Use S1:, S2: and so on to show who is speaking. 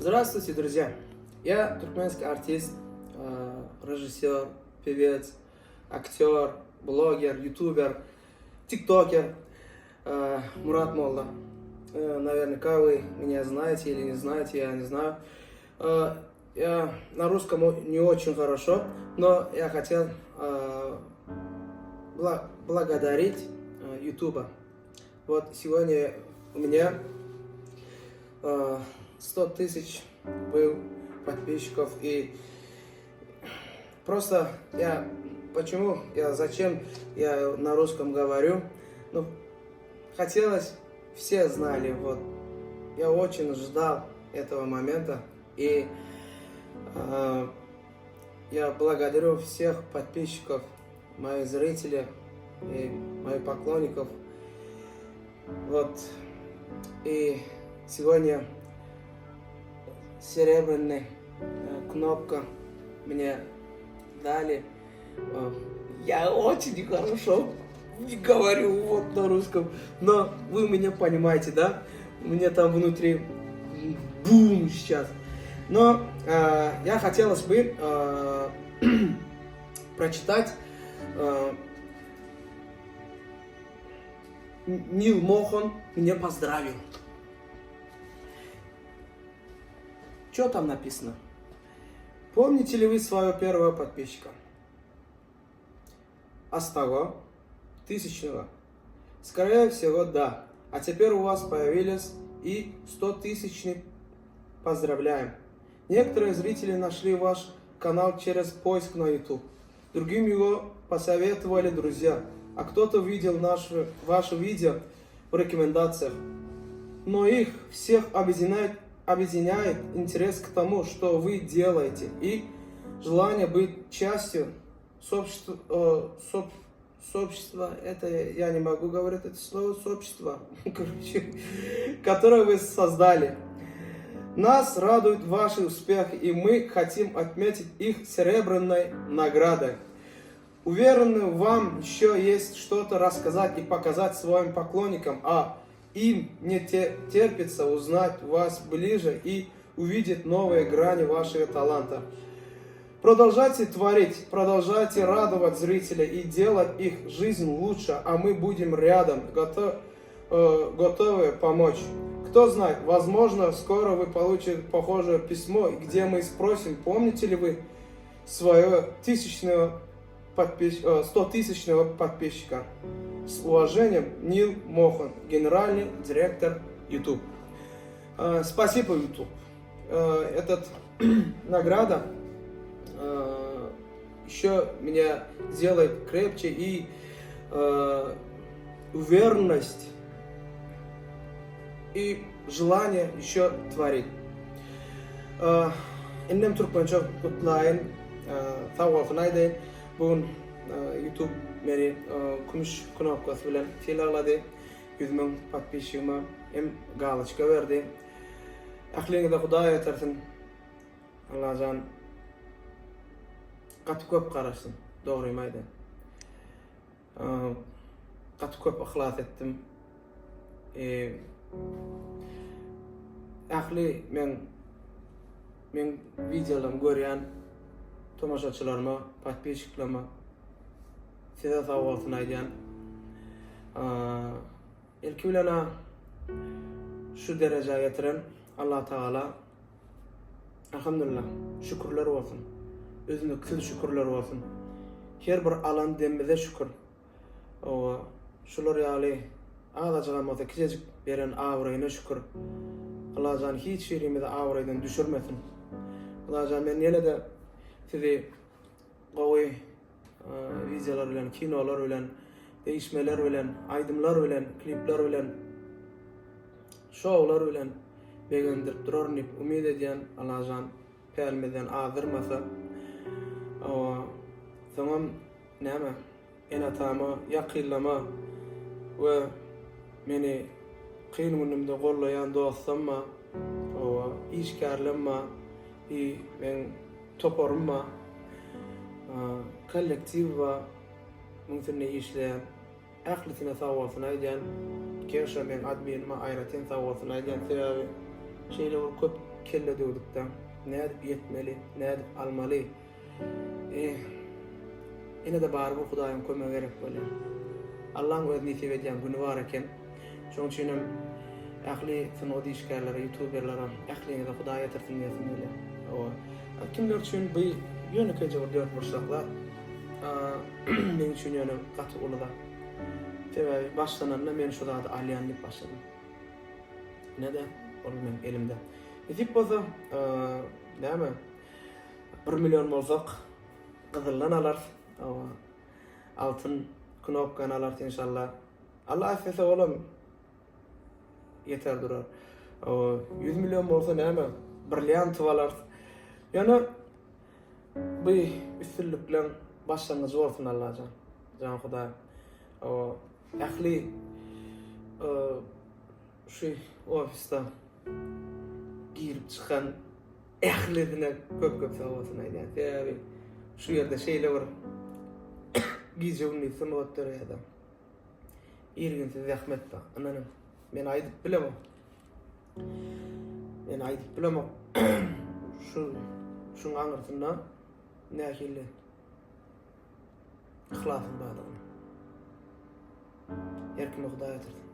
S1: Здравствуйте, друзья! Я туркменский артист, режиссер, певец, актер, блогер, ютубер, тиктокер Мурат Молла. Наверняка вы меня знаете или не знаете, я не знаю. Я на русском не очень хорошо, но я хотел благодарить Ютуба. Вот сегодня у меня 100 тысяч был подписчиков и просто я почему я зачем я на русском говорю ну хотелось все знали вот я очень ждал этого момента и э, я благодарю всех подписчиков моих зрителей и моих поклонников. Вот. И сегодня серебряная э, кнопка мне дали. Э, я очень хорошо не говорю вот на русском, но вы меня понимаете, да? У меня там внутри бум сейчас. Но э, я хотелось бы э, прочитать э, Нил Мохан меня поздравил. Что там написано? Помните ли вы своего первого подписчика? А с того? Тысячного? Скорее всего, да. А теперь у вас появились и 100 тысячный. Поздравляем. Некоторые зрители нашли ваш канал через поиск на YouTube. Другим его посоветовали друзья, а кто-то видел наше, ваше видео в рекомендациях. Но их всех объединяет, объединяет интерес к тому, что вы делаете, и желание быть частью сообщества, э, соб, сообщества, это я не могу говорить это слово, сообщество, короче, которое вы создали. Нас радует ваши успехи, и мы хотим отметить их серебряной наградой. Уверены, вам еще есть что-то рассказать и показать своим поклонникам, а им не терпится узнать вас ближе и увидеть новые грани вашего таланта. Продолжайте творить, продолжайте радовать зрителей и делать их жизнь лучше, а мы будем рядом, готов, э, готовы помочь. Кто знает, возможно, скоро вы получите похожее письмо, где мы спросим, помните ли вы свое тысячного подпис... 100-тысячного подписчика. С уважением, Нил Мохан, генеральный директор YouTube. Э, спасибо, YouTube. Э, этот награда э, еще меня сделает крепче и уверенность и желание еще творить. Indem türkmençe gutlaýyn, sag bolsun aýdaýyn. Bu gün YouTube meni kümüş knopkasy bilen sylaglady. 100 müň podpisçigime hem galoçka berdi. Ähliňize Hudaý ýetirsin. Allajan gaty köp garaşdym, dogrymy aýdaýyn. Gaty köp yhlas etdim. Ähli meň meň wideolarymy görýän tomaşaçylaryma, podpisçiklerime size sag bolsun aýdýan. Ilki bilen şu derejä getiren Allah Tagala Alhamdulillah, şükürler bolsun. Üznüksiz şükürler bolsun. Her bir alan demimize şükür. Owa, şular ýaly azajygam bolsa kiçejik beren abraýyna şükür. Allajan hiç birimizi abraýdan düşürmesin. Hudaýjan men ýene-de sizi gowy wideolar bilen, kinolar bilen, degişmeler bilen, aýdymlar bilen, klipler bilen, şowlar bilen begendirip duraryn diýip umyt edýän. Allajan pälimizden azdyrmasa. Hawa, soňam näme, ene-atama, ýakynlama we meni kyn günümde gollaýan dostlam bar, hawa, işgärlem bar i meň toparym bar, kollektiw bar, muň üstünde işleýän. Ählisine sagbolsun aýdýan. Keşa meň adminime aýratyn sagbolsun aýdýan sebäbi şeýle bir köp. kelle döwdük-de. Nädip ýetmeli, nädip almaly? Eh, ine-de barybir Hudaýyň kömegi gerek bolýar. Allaň öz nesip edýän güni bar eken. Şonuň üçin hem ähli sungat işgärlere, ýutuberlere ähliňize Hudaý ýetirsin diýesim gelýär. Hawa. Kimler üçin bu ýönekeýje bir dörtburçlak zat. Meň üçin ýöne gaty uly zat. Sebäbi başlananda men şu zady alýan diýip başladym. Ine-de ol meň elimde. Nesip bolsa, näme? 1 million bolsak gyzyldan alarys. Hawa. Altyn knopkany alarys inşallah. Allah islese olam ýeter durar. Hawa, 100 million bolsa näme? Brilliant alarys. Ýöne bu üstünlikleň başlangyjy bolsun Allajan. Jan Hudaý. Hawa, ähli şu ofisde girip çykan ählisine köp köp sag bolsun aýdýan. Sebäbi şu ýerde şeýle bir gije gündiz sungat döreýär. Irginsiz zähmet bar. Ynanyň, men aýdyp bilemok. Men aýdyp bilemok. Şu şuň aňyrsynda nähili yhlasyň bardygyny. Her kime Hudaý ýetirsin.